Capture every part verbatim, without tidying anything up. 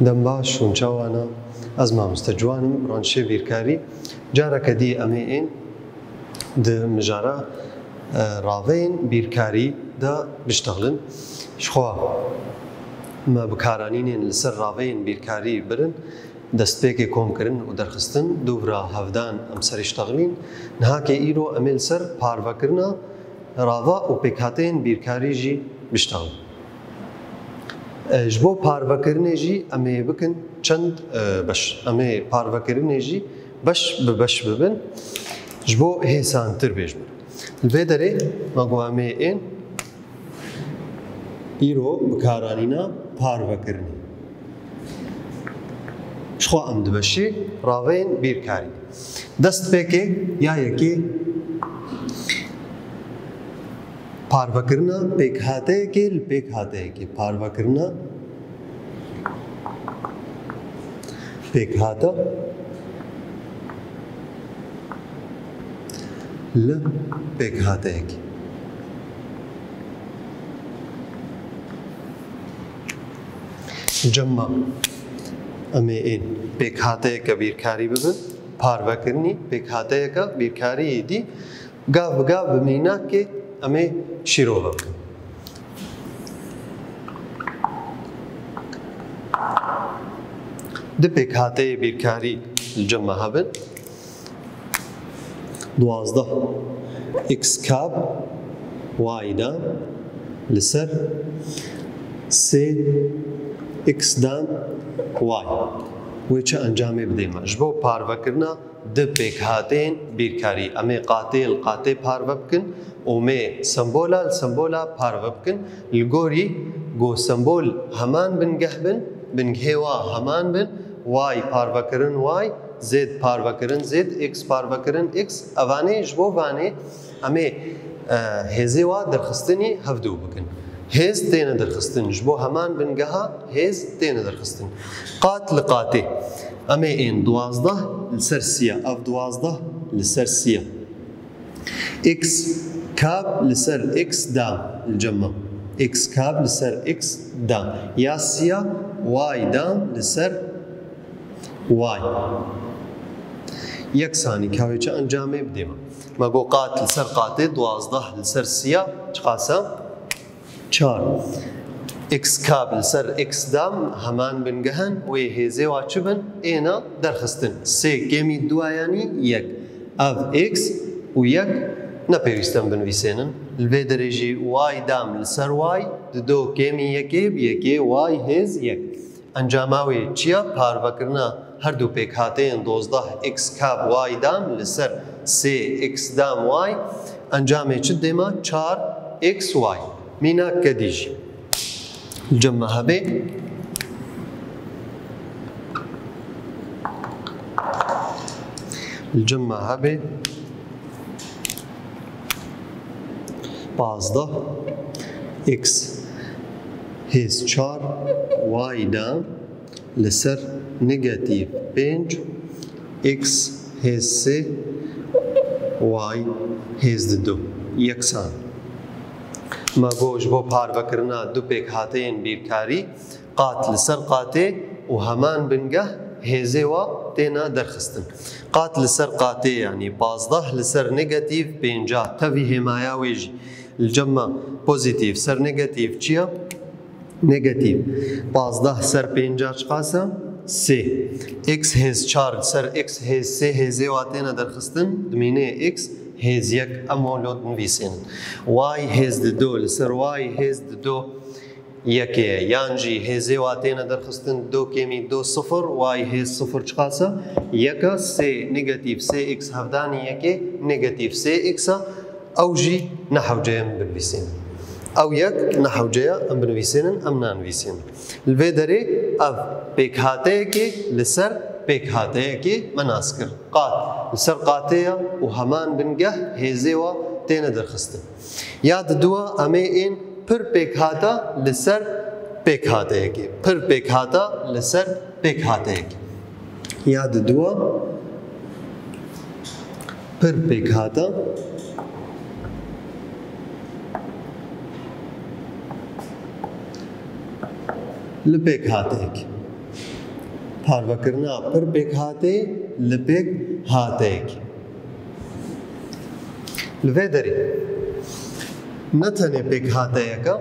Dem baş, hûn çawa ne? Ez mamoste Ciwan im, ranşê bîrkarî. Careke dî em ê ên di mijara, e, raveyên bîrkarî de biştexilin. Ji xwe me bikaranînên li ser raveyên bîrkarî birin, destpêkê komkirin û derxistin, dûvra hevdan em serî ştexilîn. Nihakê îro em ê li ser parvekirina rava û pêkhateyên bîrkarî jî biştexilin. E, ji bo parvekirinê jî em ê bikin çend, e, beş. Em ê parvekirinê jî beş bi beş bibin. Ji bo hêsantir bêjim. Li vê derê me got em ê ên îro bikaranîna parvekirinê. Ji xwe em dibeşî raveyên bîrkarî. Destpêkê ya yekê parvekirina pêkhateyekê li pêkhateyekê. Parvekirina pêkhate li pêkhateyekê. Cem me em ê ên pêkhateyeke bîrkarî bibin, parvekirinî pêkhateyeke bîrkarî yê dî gav bi gav bi mînakê em ê şîrove bikin. Du pêkhateyê bîrkarî li cem me hebin. Duwazdeh x kab y dam li ser sê x dam y. Wê çi encamê bidê me? Ji bo parvekirina du pêkhateyên bîrkarî, em ê qatê li qatê parve bikin û em ê sembola li sembola parve bikin. Li gorî ku sembol heman bingeh bin, bingehê wa heman bin, y parvekirin y, z parvekirin z, x parvekirin x, evanê ji bo vanê em ê, e, hêzê wa derxistinî hevdû bikin. Hêz têne derxistin, ji bo heman bingeha hêz têne derxistin. Qat li qatê. Em ê ên duwazdeh li ser sî ye. Ev duwazdeh li ser sî ye. X kab li ser x dam li cem me. X kab li ser x dam. Ya sî ye, y dam li ser y. Yeksanî, ka wê çi encamê bidê me? Me got qat li ser qatê, duwazdeh li ser sî ye, çiqas e? Çar. X kab li ser x dam heman bingeh in, wê hêzê wa çi bin? Êna derxistin. Sê kêmî du yanî yek. Ev x û yek ne pêwîst in binivîsênin. Li vê derê jî y dam li ser y, dido kêmî yekê bi yekê y hêz yek. Encama wê çi ye? Parvekirina her du pêkhateyên dozdeh x kab y dam li ser sê x dam y. Encamê çi dê me? Çar x y. Mînak kedî jî. Li cem me hebê. Li cem me hebê. Pazdeh x hêz çar y dam li ser negatîf pênc x hêz sê y hêz didu yeksan. Me got ji bo parvekirina du pêkhateyên bîrkarî, qat li ser qatê û heman bingeh hêzê wa têne derxistin. Qat li ser qatê, yanî pazdeh li ser negatîf pênca, tevî hêmaya wê jî li cem me pozîtîf ser negatîf çi ye? Negatîf. Pazdeh ser pênca çiqas e? Sê. X hêz çar li ser x hêz sê hêzê wa têne derxistin, dimîne x hêz yek, em wilo dinivîsênin. Y hêz didu li ser y hêz didu yekê ye. Yan jî hêzê wa têne derxistin, do kêmî do sifir, y hêz sifir çiqas e? Yek e, sê negatîf sê x hevdanî yekê negatîf sê x e. Ew jî ne hewce ye em binivîsênin. Ew yek ne hewce ye em binivîsênin, em nanivîsênin. Li vê derê ev pêkhateyekê li ser pêkhateyekê me nas kir. Qat li ser qatê ye û heman bingeh hêzê wa têne derxistin. Ya diduwa em ê ên pir pêkhata li ser pêkhateyekê. Pir pêkhata li ser pêkhateyekê. Ya diduwa pir pêkhata li pêkhateyekê. Parvekirina pir pêkhateyê li pêkhateyekê. Li vê derê ne tenê pêkhateyeke,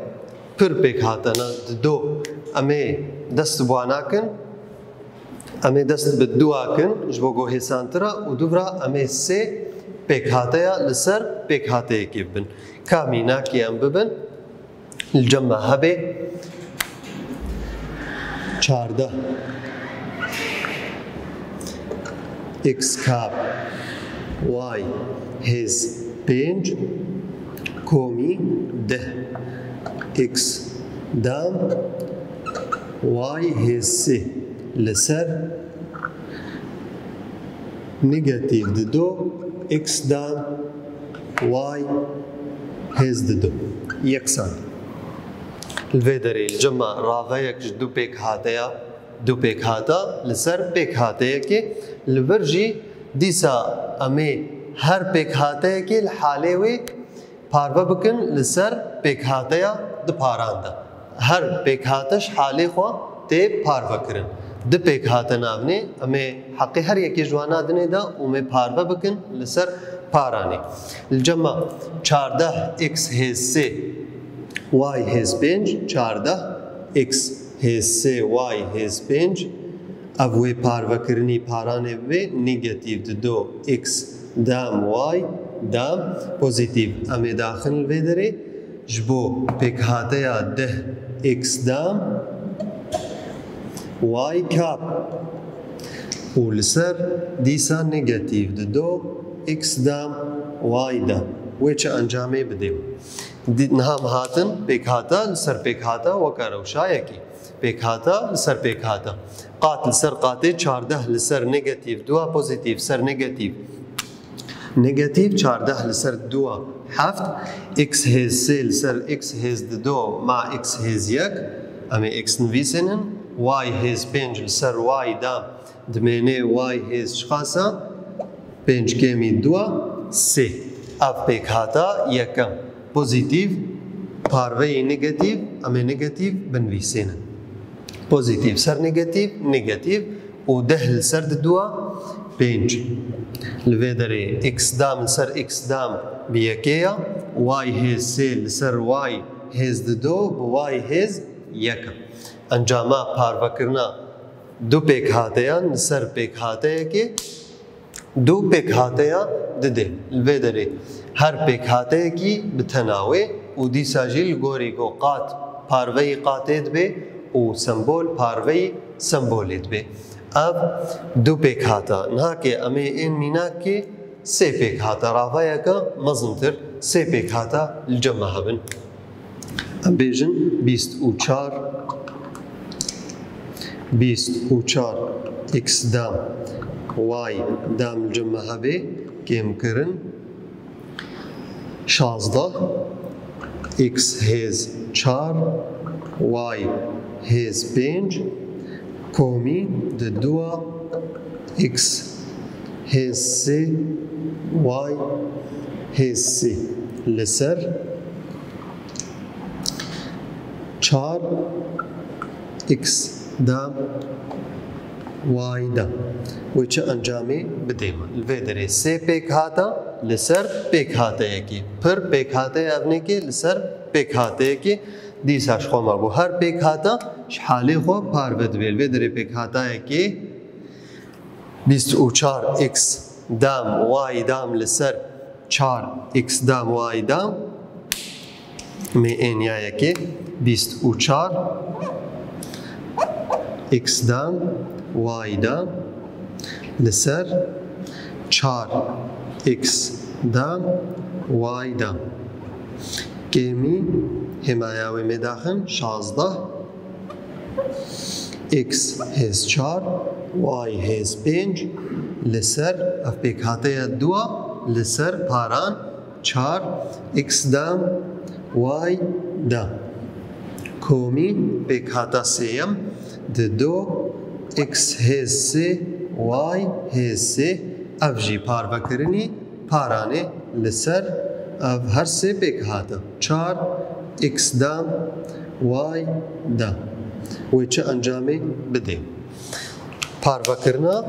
pir pêkhatena di do. Em ê dest bi wan nakin, em ê dest bi dua kin, ji bo ku hêsantir e, û dûvra em ê sê pêkhateya li ser pêkhateyekê bibin. Ka mînakê em bibin, li cem me hebe çardeh x kap y hêz pênc komî deh x dam y hêz sê li ser negatîf dido x dam y hêz dido yeksan. Li vê derê li cem me raveyek ji du pêkhateya, du pêkhata li ser pêkhateyekê, li vir jî dîsa em ê her pêkhateyekê li halê wê parve bikin li ser pêkhateya di paran de. Her pêkhate ji halê xwe tê parve kirin. Di pêkhate navnê, em ê heqê her yekê ji wana dinê de û em ê parve bikin li ser paranê. Li cem me çardeh x hêz sê y hêz pênc, çardeh x hêz sê y hêz pênc, ev wê parvekirinî paranê bibe negatîf dido x dam y dam pozîtîf. Em ê daxin li vê derê ji bo pêkhateya deh x dam y kap û li ser dîsa negatîf dido x dam y dam. Wê çi encamê bidê? Di-, niha em hatin pêkhata li ser pêkhata weke rewşa yekê. Pêkhata li ser pêkhata. Qat li ser qatê çardeh li ser negatîf dua pozîtîf ser negatîf. Negatîf çardeh li ser dua heft, x hêz sê li ser x hêz dido ma x hêz yek, em ê x nivîsînin, y hêz pênc li ser y dam dimêne y hêz çiqas e? Pênc kêmî dua, sê. Ev pêkhata yekem. Pozîtîf, parveyî negatîf, em ê negatîf binivîsînin. Pozîtîf ser negatîf, negatîf û deh li ser diduwa, pênc. Li vê derê x dam li ser x dam bi yekê ya, y hêz sê li ser y hêz dido bi y hêz yek e. Encama parvekirina du pêkhateyan li ser pêkhateyekê du pêkhateya dide. Li vê derê her pêkhateyekî bi tena wê û dîsa jî li gorî ku qat parveyî qatê dibe û sembol parveyî sembolê dibe. Ev du pêkhata. Niha ke em ê ên mînakê sê pêkhata, ravayeke mezintir sê pêkhata li cem me hebin. Em bêjin bîst û çar, bîst û çar x dam y dam li cem me hebe kêmkirin şazdeh x hêz çar y hêz pênc komî di dua x hêz sê y hêz sê li ser çar x dam y dam. Wê çi encamê bidê me? Li vê derê sê pêkhata li ser pêkhateyekê. Pir pêkhateyê evnekê li ser pêkhateyekê. Dîsa ji xwe me got her pêkhata ji halê xwe parve dibe. Li vê derê pêkhatayekê bîst û çar x dam y dam li ser çar x dam y dam. Mê ên ya yekê bîst û çar x dam y dam li ser çar x dam y dam. Kêmî hêmaya wê mê daxin şazdeh x hêz çar y hêz pênc li ser ev pêkhateya dua li ser paran çar x dam y dam. Komî pêkhata sêyem di do x hêz sê y hêz sê, ev jî parvekirinî paranê li ser ev her sê pêkhata çar x dam y dam. Wê çi encamê bidê? Parvekirina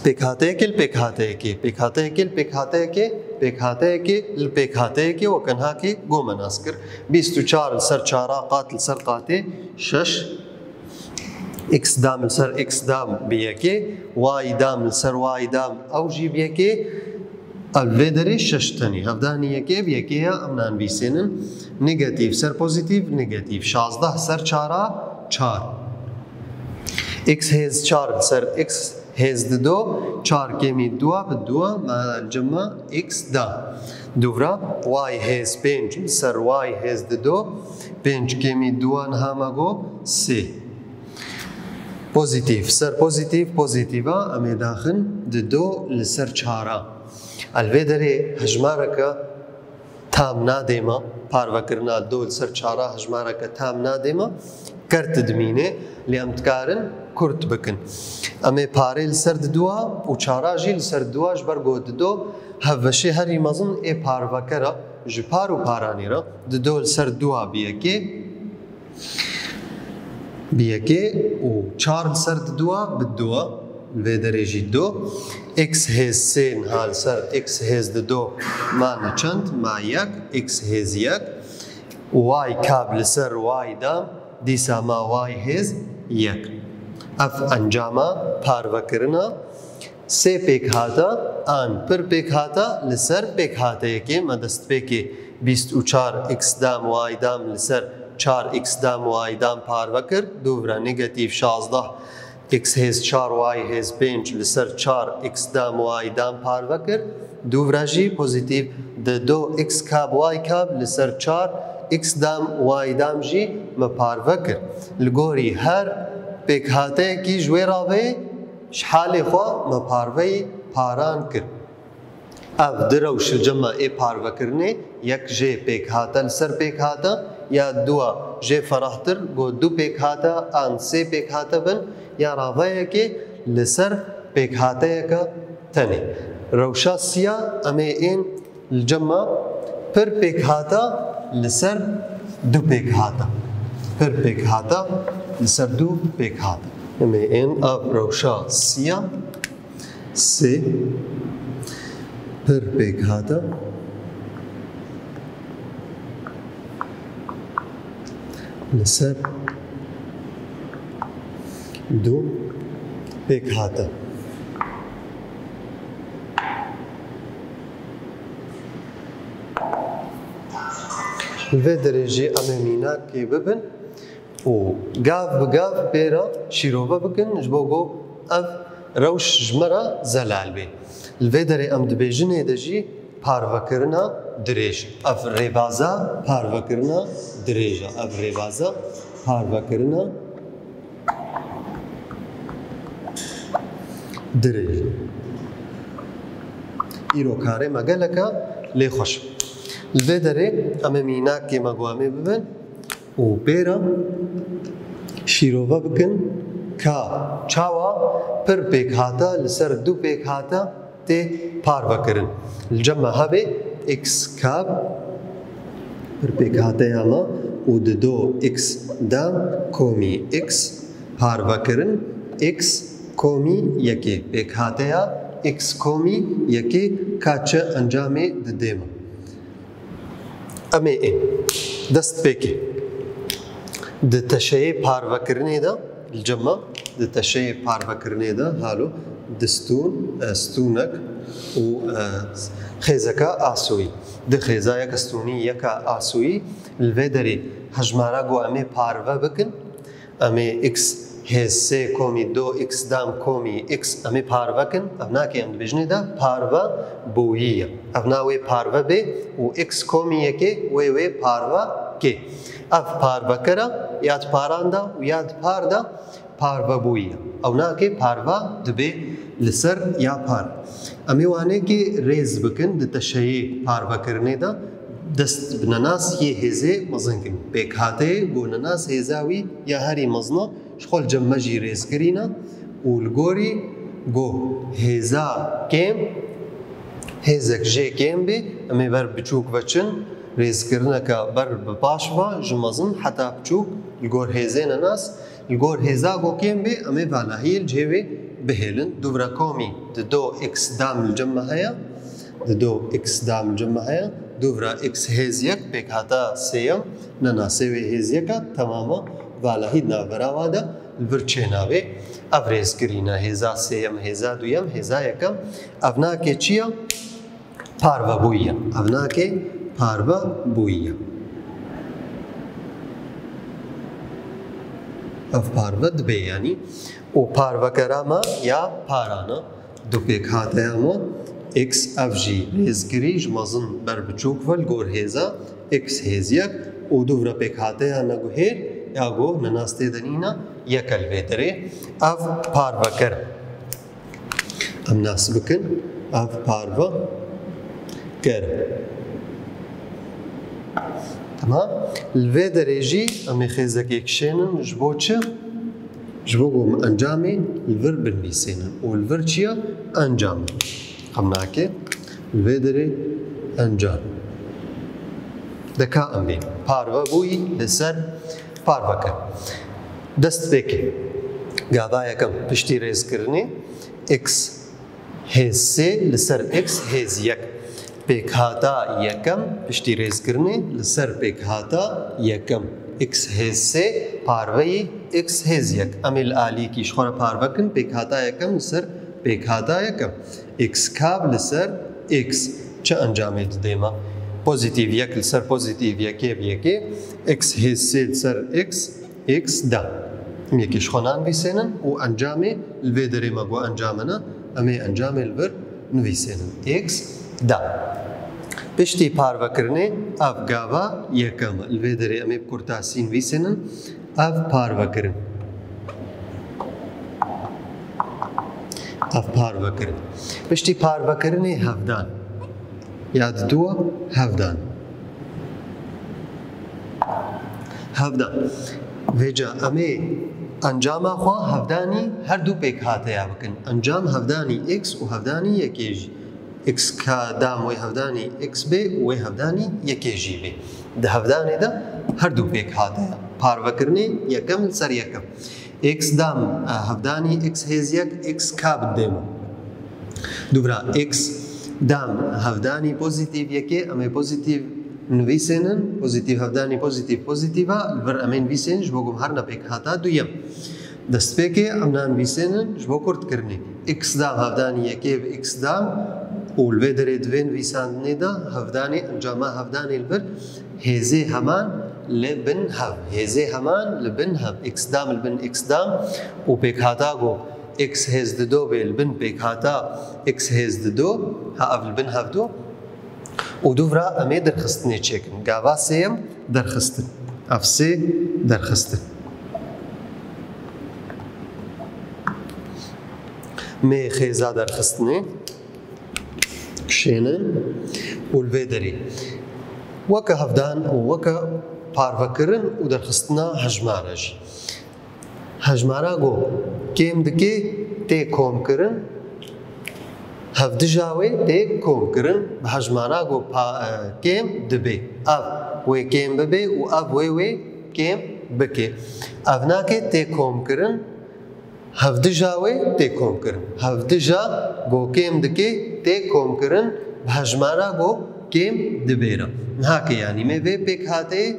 pêkhateyekê li pêkhateyekê, pêkhateyekê li pêkhateyekê, pêkhateyekê li pêkhateyekê, weke niha kê go me nas kir. Bîst û çar li ser çara qat li ser qatê şeş. X dam li ser x dam bi yekê, y dam li ser y dam ew jî bi yekê. Ev vê derê şeş tenê. Hevdanî yekê bi yekê ya, em nanivîsênin. Negatîf ser pozîtîf, negatîf. Şazdeh ser çara çar. X hêz çar ser x hêz dido, çar kêmî dua bi dua, me cima x da. Dûvra y hêz pênc ser y hêz dido, pênc kêmî dua niha me go sê. Pozîtîf ser pozîtîf, pozîtîfa em ê daxin dido li ser çara. Li vê derê hejmareke tam nadê me, parvekirina do li ser çara hejmareke tam nadê me, kert dimîne, lê em dikarin kurt bikin. Em ê parê li ser diduwa û çara jî li ser diduwa, ji ber ku dido hevbeşê herî mezin ê parvekera ji par û paranê re, dido li ser duwa bi yekê, bi yekê û çar li ser diduwa bi duwa, li vê derê jî du. X hêz sê niha li ser x hêz dido mane çend? Ma yek, x hêz yek. Y kab li ser y dam, dîsa ma y hêz yek. Ev encama parvekirina sê pêkhata an pir pêkhata li ser pêkhateyekê, me destpêkê bîst û çar x dam y dam li ser çar x dam y dam parve kir, dûvra negatîf şazdeh x hêz çar y hêz pênc li ser çar x dam y dam parve kir, dûvra jî pozîtîf dido x kab y kab li ser çar x dam y dam jî me parve kir. Li gorî her pêkhateyekî ji wê ravê ji halê xwe me parveyî paran kir. Ev du rewş li cem me ê parvekirinê, yek jê pêkhate li ser pêkhate, ya dua jê ferahtir, ku du pêkhate an sê pêkhate bin, ya raveyekê li ser pêkhateyeke tenê. Rewşa siya em ê ên li cem me pir pêkhate li ser du pêkhate. Pir pêkhate li ser du pêkhate. Em ê ên ev rewşa siya sê pir pêkhate li ser du pêkhate. Li vê derê jî em ê mînakê bibin û gav bi gav pê re şîrove bikin, ji bo ku ev rewş ji me re zelal bê. Li vê derê em dibêjinê de jî parvekirina dirêj. Ev rêbaza parvekirina dirêj e. Ev rêbaza parvekirina dirêj e. Îro karê me gelek e, lê xweş. Li vê derê em ê mînakê me ku em ê bibin û pê re şîrove bikin ka çawa pir pêkhate li ser du pêkhate tê parvekirin. Li cem me hebe x kab pir pêkhateya me û dido x dam komî x parvekirin, x komî yekê. Pêkhateya x komî yekê ka çi encamê didê me? Em ê ên dest pê ke. Di teşeyê parvekirinê de, li cem me, di teşeyê parvekirinê de halo di stûn, e, stûnek û, e, xêzeka asûyî. Di xêza yeka stûnî, yeka asûyî, li vê derê hejmara ku em ê parve bikin, em ê x hêz sê komî do x dam komî x em ê parve kin, ev nakê em dibêjinê de parve bûyî ye. Ev na wê parve bê û x komî yekê wê wê parve kê. Ev parvekera ya di paran de û ya di par de parve bûyî ye. Ew nakê parve dibê li ser ya par. Em ê wanekê rêz bikin di teşeyê parvekirinê de. Dest bi nenas yê hêzê mezin kin. Pêkhateyê ku nenas hêza wî ya herî mezin e, ji xwe li cem me jî rêzkirî ne û li gorî ku hêza kêm, hêzek jê kêm bê, em ê ber biçûk veçin, rêzkirineke ber bi paş ve ji mezin heta biçûk Li gor hêzê nenas, li gor hêza ku kêm bê, em ê valahiyê li cihê wê bihêlin. Dûvra komî di do x dam li cem me heye, di do x dam li cem me heye, dûvra x hêz yek pêkhata sêyem, nenasê wê hêz yek e, temama valahî di navbera wa de li vir çênabê. Ev rêzkirî ne, hêza sêyem, hêza duyem, hêza yekem, ev nake çi ye? Parvebûyî ye. Ev nake parvebûyî ye. Ev parve dibe, yanî, û parvekera me ya paran e. Du pêkhateya me, x, ev jî rêzkirî ji mezin ber biçûk ve li gor hêza, x hêz yek û dûvra pêkhateya neguhêr ya ku nenas tê de nîne, yek e li vê derê. Ev parveker e. Em nas bikin, ev parve ker. Temam. Li vê derê jî em ê xêzekê kişênin. Ji bo çi? Ji bo ku em encamê li vir binivîsênin. Û li vir çi ye? Encam e. Xem nake. Li vê derê encam. De ka em bîn. Parve bûyî li ser parve ker. Dest pê ke. Gava yekem piştî rêzkirinê x hêz sê li ser x hêz yek. Pêkhata yekem piştî rêzkirinê li ser pêkhata yekem. X hêz sê parveyî x hêz yek. Em ê li alîkî ji xwe re parve kin pêkhata yekem li ser pêkhata yekem. X kab li ser x çi encamê dide me? Pozîtîf yek li ser pozîtîf yekê bi yekê, x hêz sê li ser x, x da. Em yekê ji xwe nanivîsênin û encamê li vê derê me got encam e, em ê encamê li vir nivîsênin. X da. Piştî parvekirinê ev gava yekem e. Li vê derê em ê bi kurtasî nivîsênin. Ev parvekirin. Ev parvekirin. Piştî parvekirinê hevdan. Ya diduwa hevdan. Hevdan. Vêca em ê encama xwe hevdanî her du pêkhateya bikin. Encam hevdanî x û hevdanî yekê jî. X ka dam wê hevdanî x bê û wê hevdanî yekê jî bê. Di hevdanê de her du pêkhate ye. Parvekirinê yekem li ser yekem. X dam, e, hevdanî x hêz yek, x kab didê me. Dûvra x dam hevdanî pozîtîf yekê, em ê pozîtîf nivîsênin, pozîtîf hevdanî pozîtîf pozîtîf e, li vir em ê nivîsênin, ji bo ku em herine pêkhata duyem. Destpêkê em nanivîsênin ji bo kurtkirinê. X dam hevdanî yekê bi x dam û li vê derê di vê nivîsandinê de hevdanê, encama hevdanê li vir hêzê heman li bin hev. Hêzê heman li bin hev. X dam li bin x dam û pêkhata ku x hêz dido bê li bin pêkhata x hêz dido, ha ev li bin hev do. Û dûvra em ê derxistinê çêkin. Gava sêyem derxistin. Ev sê derxistin. Mê xêza derxistinê kişênin û li vê derê weke hevdan û weke parvekirin û derxistina hejmara jî. Hejmara ku kêm dike tê komkirin, hevdija wê tê komkirin, bi hejmara ku pa-, e, kêm dibe. Ev wê kêm bibe û ev wê wê kêm bike. Ev nake tê komkirin, hevdija wê tê komkirin. Hevdija ku kêm dike tê komkirin, bi hejmara ku kêm dibêre. Niha ke yanî me vê pêkhateyê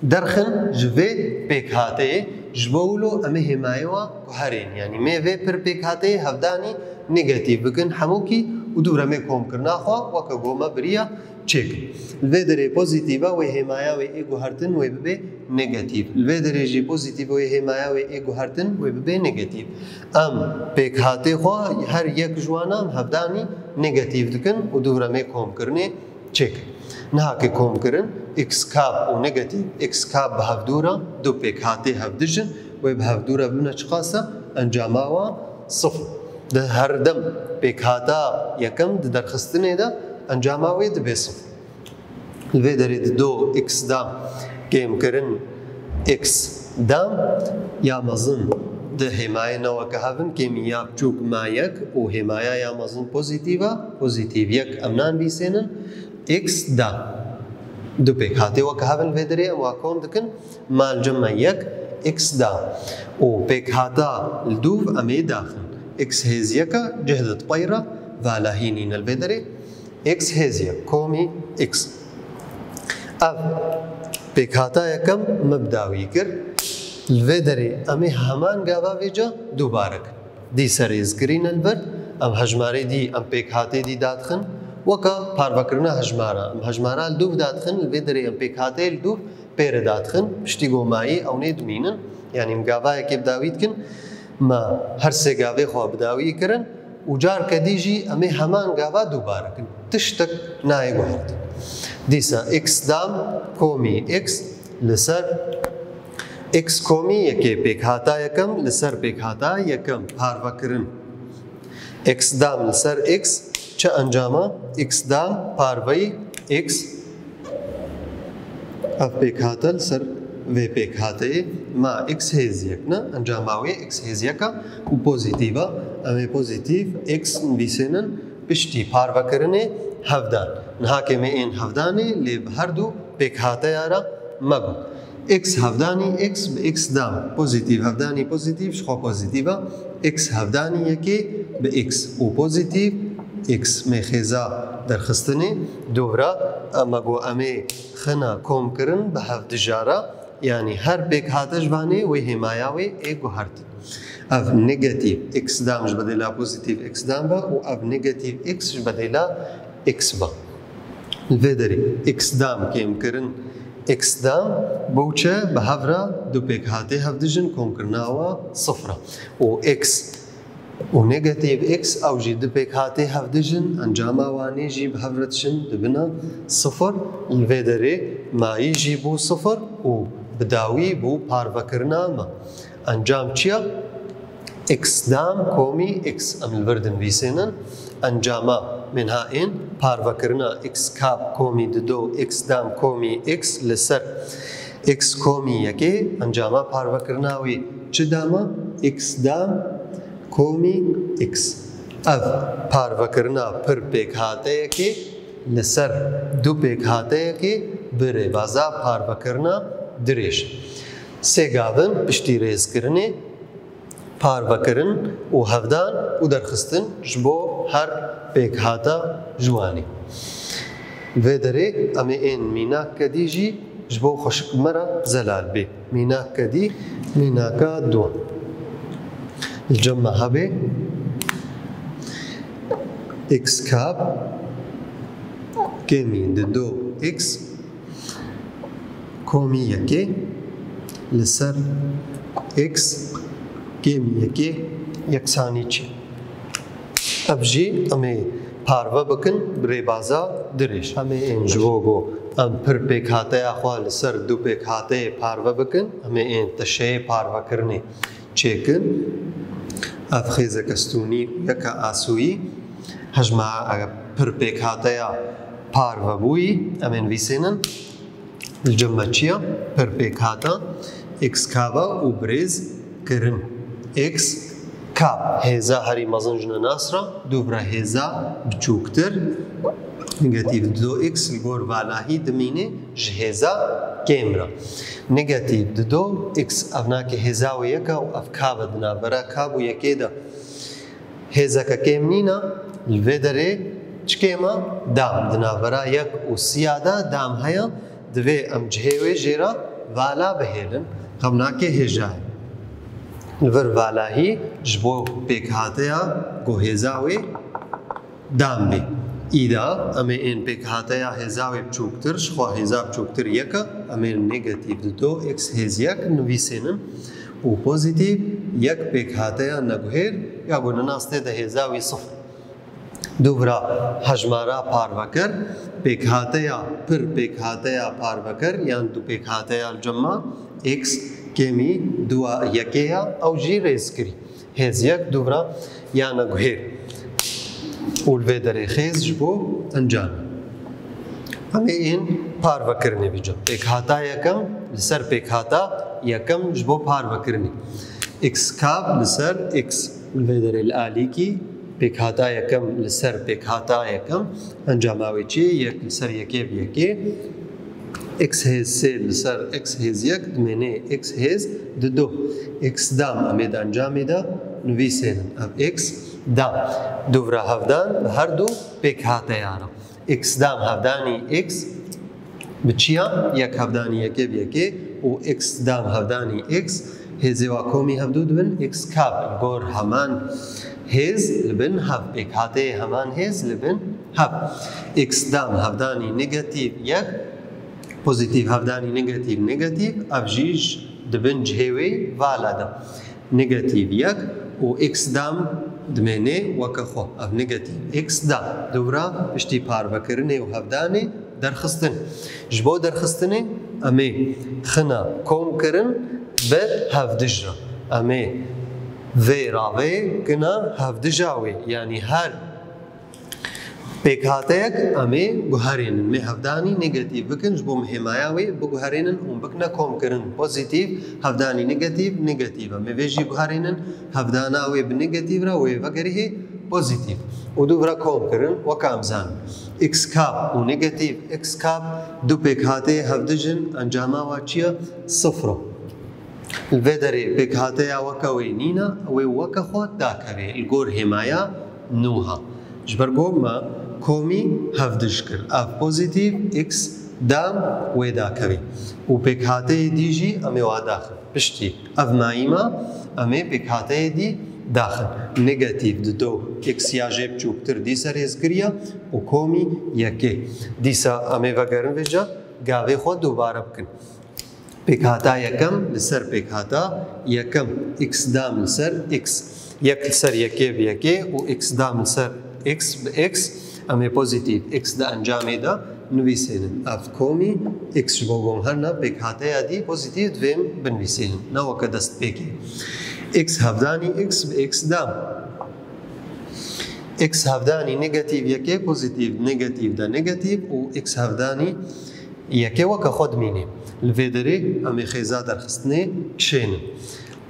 derxin ji vê pêkhateyê, ji bo wilo em ê hêmayê wa guherên. Yanî me vê pir pêkhateyê hevdanî negatîf bikin hemûkî û dûvra me komkirina xwe weke goma biriya çêkin. Li vê derê pozîtîfa wê hêmaya wê ê guhertin wê bibe negatîf. Li vê derê jî pozîtîfa wê hêmaya wê ê guhertin wê bibe negatîf. Em pêkhatê xwe her yek ji wana em hevdanî negatîf dikin û dûvra me komkirinê çêkin. Niha ke komkirin, x kab û negatîf x kab bi hevdû re du pêkhatê hevdij in, wê bi hevdû re bibine çiqas e? Encama wan sifir. Di her dem pêkhata yekem di derxistinê de encama wê dibe sifir. Li vê derê di do x dam kêmkirin x dam ya mezin di hêmayê ne weke hev in, kêmî ya biçûk ma yek û hêmaya ya mezin pozîtîf e, pozîtîf yek em nanivîsênin, x dam. Du pêkhatê weke hev in li vê derê em wa kom dikin, ma li cem me yek x dam û pêkhata li dûv em ê daxin. X hêz yek e, cih didpeyre, valahî nîne li vê derê. X hêz yek komî x. Ev pêkhata yekem me bi dawî kir. Li vê derê em ê heman gava vêca dubare kin. Dîsa rêzkirî ne li vir, em hejmarê dî, em pêkhatê dî dadixin, weke parvekirina hejmara. Em hejmara li dûv dadixin, li vê derê em pêkhatê li dûv pê re dadixin, piştî ku mayî ew nê dimînin, yanî em gava yekê bi dawî dikin, me her sê gavê xwe bi dawî kirin û carke dî jî em ê heman gava dubare kin. Tiştek nayê guhertin. Dîsa x dam komî x li ser x komî yekê pêkhata yekem li ser pêkhata yekem parvekirin. X dam li ser x çi encama? X dam parveyî x. Ev pêkhate li ser vê pêkhateyê ma x hêz yek ne, encama wê x hêz yek e û pozîtîv e. Em ê pozîtîv x nivîsênin piştî parvekirinê hevdan. Niha kê me ên hevdanê lê bi her du pêkhateya re me got. X hevdanî x bi x dam, pozîtîv hevdanî pozîtîv ji xwe pozîtîv e. X hevdanî yekê bi x û pozîtîv x mêxêza derxistinê dûvra, me got em ê xina kom kirin bi hevdijara, yanî her pêkhate ji vanê wê hêmaya wê ê guhertin. Ev negatîf x dam ji bedêla pozîtîf x dam be û ev negatîf x ji bedêla x be. Li vê derê x dam kêmkirin x dam bû çi? Bi hev re du pêkhatê hevdijin, komkirina wa sifir e. Û x û negatîf x ew jî du pêkhatê hevdijin, encama wanê jî bi hev re diçin dibine sifir. Li vê derê mayî jî bû sifir û bi dawî bû parvekirina me. Encam çi ye? X dam komî x em li vir dinivîsênin. Encama me niha ên parvekirina x kap komî dido x dam komî x li ser x komî yekê, encama parvekirina wê çi dama? X dam komî x. Ev parvekirina pir pêkhateyekê li ser du pêkhateyekê bi rêbaza parvekirina dirêj. Sê gavin piştî rêzkirinê parvekirin û hevdan û derxistin ji bo her pêkhata ji wanê. Vê derê em ê ên mînak kedî jî ji bo xweşik me re zelal bê. Mînak kedî, mînaka du. Li cem me hebe x kap kêmî dido x komî yekê li ser x kêmî yekê yeksanî çi? Ev jî em ê parve bikin bi rêbaza dirêj. Em ê ên ji bo ku em pir pêkhateya xwe li ser du pêkhateyê parve bikin, em ê ên teşeyê parvekirinê çêkin. Ev xêzeke stûnî û yeke asûyî. Hejma pir pêkhateya parvebûyî em ê nivîsênin. Li cem me çi ye? Pir pêkhata x kaba û birêz kirin. X kap hêza herî mezin ji nenas re, dûvra hêza biçûktir. Negatîf dido x li gor valahî dimîne ji hêza kêm re. Negatîf dido x ev nake hêza wê yek e û ev kab e di navbera kab û yekê de. Hêzeke kêm nîne, li vê derê çi kêm e? Dam. Di navbera yek û sîya de dam heye, divê em cihê wê jê re vala bihêlin. Xem nake hêja ye. Li vir valahî ji bo pêkhateya ku hêza wê dam bê. Îda em ê ên pêkhateya hêza wê biçûktir, ji xwe hêza biçûktir yek e, em ê negatîf dido x hêz yek nivîsênin û pozîtîf yek pêkhateya neguhêr ya ku nenas tê de hêza wî sifir. Dûvra hejmara parvekir, pêkhateya pir pêkhateya parvekir yan du pêkhateya li cem me x kêmî duwa yekê ya, ew jî rêzkirî. Hêz yek dûvra ya neguhêr. Û li vê derê xêz ji bo encam. Em ê ên parvekirinê bicin. Pêkhata yekem li ser pêkhata yekem ji bo parvekirinê. X kab li ser x li vê derê li alîkî pêkhata yekem li ser pêkhata yekem. Encama wê çi? Yek li ser yekê bi yekê. X hêz sê li ser x hêz yek dimêne x hêz dido. X dam em ê di encamê de nivîsênin. Ev x dam. Dûvra hevdan li her du pêkhateya re. X dam hevdanî x bi çiya? Yek hevdanî yekê bi yekê û x dam hevdanî x hêzê wa komî hevdû dibin x kab li gor heman hêz li bin hev, pêkhateyê heman hêz li bin hev. X dam hevdanî negatîf yek, pozîtîf hevdanî negatîf negatîf, ev jî ji, di bin cihê wê vala de. Negatîf yek û x dam dimêne weke xwe. Ev negatîf x dam. Dûvra piştî parvekirinê û hevdanê derxistin. Ji bo derxistinê em ê xina kom kirin bi hevdij re. Em ê vê ravê kina hevdija wê, yanî her pêkhateyek em ê guherênin. Mê hevdanî negatîf bikin, ji bo mihêmaya wê biguherênin û bikine kom kirin. Pozîtîf, hevdanî negatîf, negatîf e. Mê vê jî guherênin, hevdana wê bi negatîf re wê vegerihê pozîtîf. Û dûvra kom kirin, weke em zanin. X kab û negatîf x kab du pêkhateyê hevdij in, encama wa çi ye? Sifir e. Li vê derê pêkhateya weke wê nîne, wê weke xwe dakeve li gor hêmaya nûha. Ji ber ku me komî hevdij kir. Ev pozîtîf x dam wê dakeve. Û pêkhateyê dî jî em ê wa daxin. Piştî ev mayî me, em ê pêkhateyê dî daxin. Negatîf dido x ya jê biçûktir dîsa rêz kiriye û komî yekê. Dîsa em ê vegerin vêca, gavê xwe dubare bikin. Pêkhata yekem li ser pêkhata yekem, x dam li ser x, yek li ser yekê bi yekê û x dam li ser x bi x, em ê pozîtîf x di encamê de nivîsênin. Ev komî x ji bo gom herna pêkhateya dî pozîtîf divê em binivîsênin. Ne weke destpêkê. X hevdanî x bi x dam. X hevdanî negatîf yekê, pozîtîf negatîf de negatîf û x hevdanî yekê weke xwe dimîne. Li vê derê em ê xêza derxistinê çênin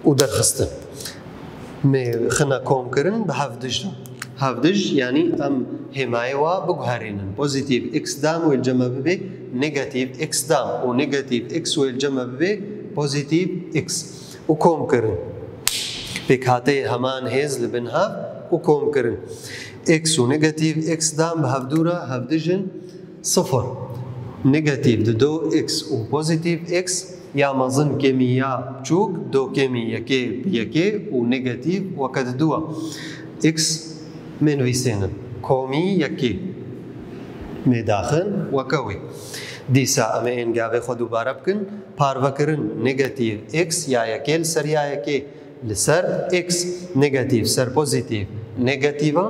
û derxistin. Mê xina kom kirin bi hevdij de. Hevdij, yanî em hêmayê wa biguherînin. Pozîtîf x dam wê li cem me bibe negatîf x dam û negatîf x wê li cem me bibe pozîtîf x. Û kom kirin. Pêkhateyê heman hêz li bin hev û kom kirin. X û negatîf x dam bi hevdû re hevdij in sifir. Negatîf dido x û pozîtîf x ya mezin kêmî ya biçûk, do kêmî yekê bi yekê û negatîf weke didu e. X mê nivîsênin. Komî yekê. Mê daxin weke wê. Dîsa em ê ên gavê xwe dubare bikin. Parvekirin negatîf x ya yekê li ser ya yekê li ser x, negatîf ser pozîtîf negatîf e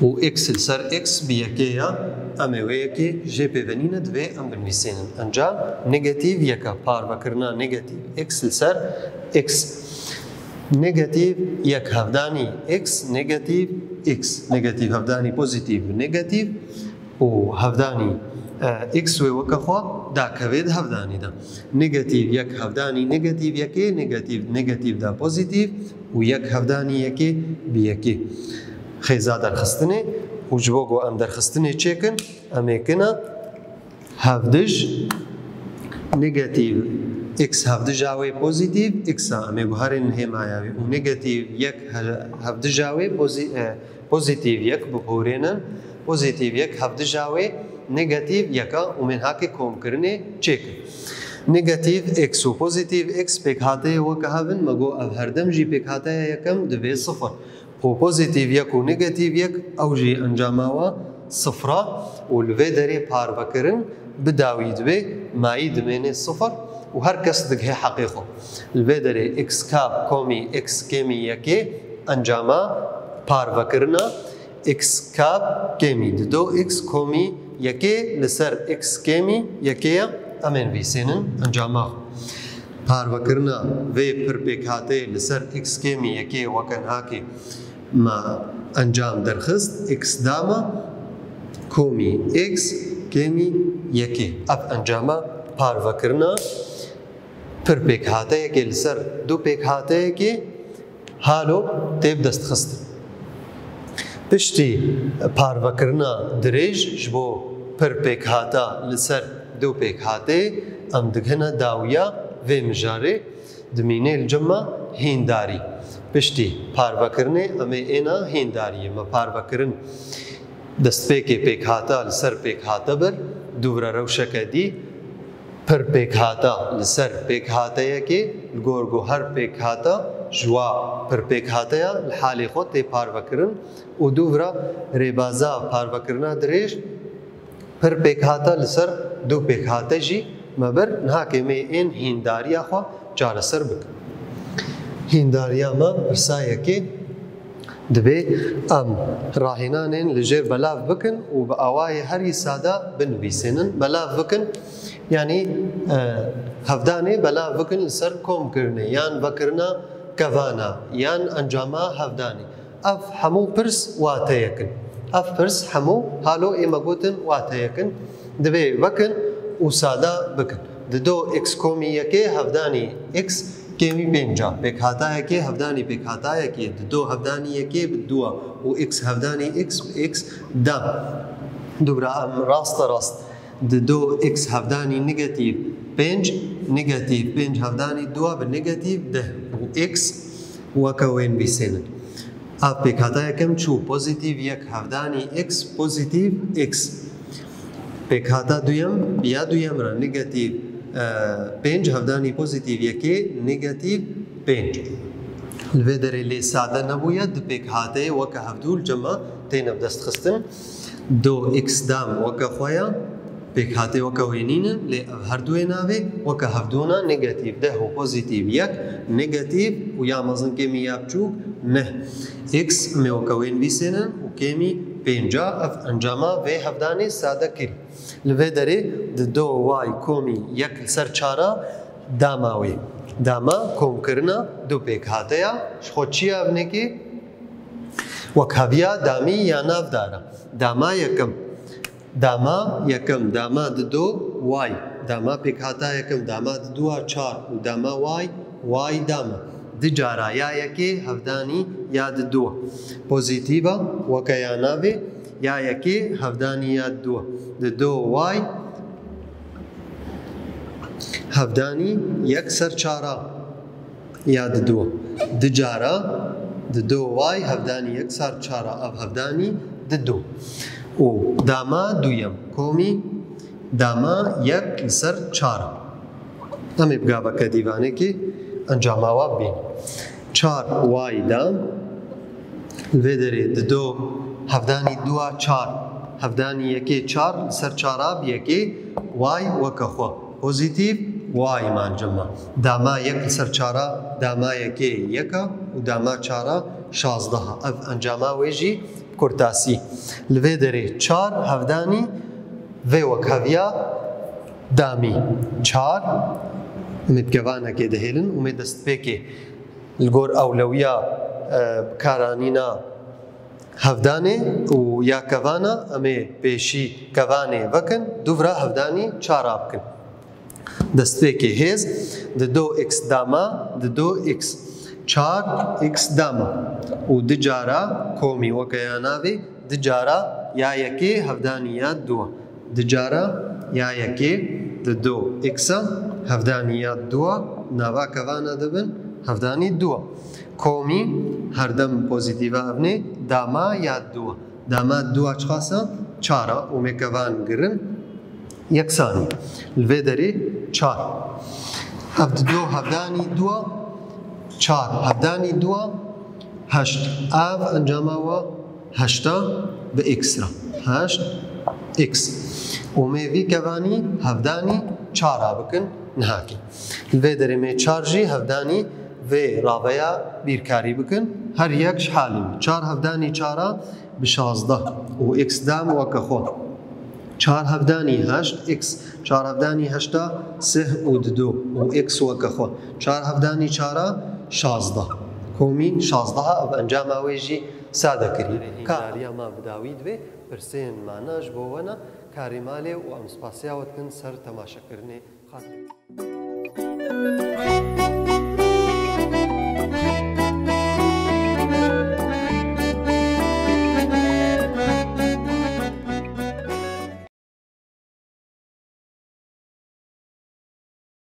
û x li ser x bi yekê ya, em ê wê yekê jê pêvenîne, divê em binivîsênin. Encam negatîf yek e, parvekirina negatîf x li ser x. Negatîf yek hevdanî x, negatîf x, negatîf hevdanî pozîtîf negatîf û hevdanî, e, x wê weke xwe dakeve di hevdanî de. Negatîf yek hevdanî negatîf yekê, negatîf, negatîf de pozîtîf û yek hevdanî yekê bi yekê. Xêza derxistinê û ji bo ku em derxistinê çêkin, em ê kina hevdij negatîf x hevdija wê pozîtîf x a, em ê guherên hêmaya wê û negatîf yek he-, hevdija wê pozî-, e, pozîtîf yek bipûrênin, pozîtîf yek hevdija wê negatîf yek a û mê niha komkirinê çêkin. Negatîf x û pozîtîf x pêkhateyê weke hev in, me got ev herdem jî pêkhateya yekem divê sifir. Û pozîtîf yek û negatîf yek ew jî encama wa sifir a û li vê derê parvekirin bi dawî dibe, mayî dimêne sifir û her kes digihê heqê xwe. Li vê derê x kab komî x kêmî yekê encama parvekirina x kab kêmî dido x komî yekê li ser x kêmî yekê ye, em ê nivîsênin encama xwe. Parvekirina vê pirpêkhateyê li ser x kêmî yekê weke niha me encam derxist, x dama komî x kêmî yekê. Ev encama parvekirina pirpêkhateyekê li ser du pêkhateyekê halo tê bi dest xistin. Piştî parvekirina dirêj ji bo Pir pêkhata li ser du pêkhatê em digihine dawiya vê mijarê, dimînê li cem me hîndarî. Piştî parvekirinê em ê êna hîndariyê. Me parvekirin destpêkê pêkhata li ser pêkhate bir, dûvre rewşeke dî, pir pêkhata li ser pêkhateyekê, li gor ku her pêkhata ji wa pir pêkhateya li halê xwe tê parvekirin û dûvra rêbaza parvekirina dirêj, pir pêkhate li ser du pêkhate jî me bir, niha kê em ê ên hîndariya xwe çareser bikin. Hîndariya me pirsa yekê dibê em rahênanên li jêr belav bikin û bi awayê herî sade binivîsênin. Belav bikin, yanî, e, hevdanê belav bikin li ser komkirinê yan vekirina kevana yan encama hevdanê. Ev hemû pirs wateyek in. Ev pirs hemû halo ê me gotin wateyek in. Divê vekin û sade bikin. Di do x komî yekê hevdanî x kêmî pênca. Pêkhatayekê hevdanî pêkhatayekê. Di do hevdanî yekê bi dua û x hevdanî x bi x dem. Dubra em raste rast di do x hevdanî negatîf pênc, negatîf pênc hevdanî dua bi negatîf deh û x weke wê nivîsênin. Ev pêkhata yekem çû pozîtîf yek hevdanî x pozîtîf x. Pêkhata duyem, ya duyem re negatîf, e, pênc hevdanî pozîtîf yekê negatîf pênc. Li vê derê lê sade nebûye, di pêkhateyê weke hevdû li cem me têne bi dest xistin. Do x dam weke xwe ya, pêkhatê weke wê nînin, lê ev her du ê navê weke hevdûna negatîf deh û pozîtîf yek, negatîf û ya mezin kêmî ya biçûk neh. X em ê weke wê nivîsênin û kêmî pênca, ev encama vê hevdanê sade kirî. Li vê derê di do y komî yek li ser çara dama wê. Dama komkirina du pêkhateya ji xwe çi ye evnekê? Wekheviya damî ya navdar e. Dama yekem. Dama yekem, dama di do y. Dama pêkhata yekem, dama di dua çar û dama y, y dama. Du cara ya yekê hevdanî ya di dua. Pozîtîf e, weke ya navê, ya yekê hevdanî ya di dua. Di do y hevdanî yek ser çara ya di dua. Du cara, di do y hevdanî yek ser çara, ev hevdanî di dua. Û dama duyem komî dama yek li ser çar. Em ê bi gaveke dîvanekê encama wa bibînin. Çar y da, li vê derê di do hevdanî dua çar, hevdanî yekê çar li ser çara bi yekê y weke xwe. Pozîtîf y man cem me. Dama yek li ser çara, dama yekê yek e û dama çara şazdeh e. Ev encama wê jî kurtasî. Li vê derê çar hevdanî vê wekheviya damî. Çar, em ê bi kevanekê dihêlin û em ê destpêkê li gor ewlewiya, e, bikaranîna hevdanê û ya kevana em ê pêşî kevanê vekin, dûvra hevdanî çara bikin. Destpêkê hêz, di do x dama, di do x. Çar x dama. Û du cara komî weke ya navê, du cara ya yekê hevdanî ya dua. Du cara ya yekê di do x e, hevdanî ya dua, nava kevana dibin, hevdanî dua. Komî herdem pozîtîf e evnê, dama ya dua. Dama dua çiqas e? Çar e û me kevan girin yeksanî. Li vê derê çar. Ev di do hevdanî dua, çar hevdanî dua, heşt. Ev encama wa heşta bi x re. Heşt x. Û me vî kevanî hevdanî çar a bikin nihakê. Li vê derê me çar jî hevdanî vê raveya bîrkarî bikin. Her yek ji halê wî. Çar hevdanî çar a bi şazdeh û x dam weke xwe. Çar hevdanî heşt x, çar hevdanî heşta sih û dido û x weke xwe. Çar hevdanî çar a şazdeh. Komî şazdeh a, ev encama wê jî sade kirî. Ka- Hîndariya me bi dawî dibe, pirsên me ne ji bo we ne, karê malê û em spasiya we dikin ser temaşekirinê. Xatirê.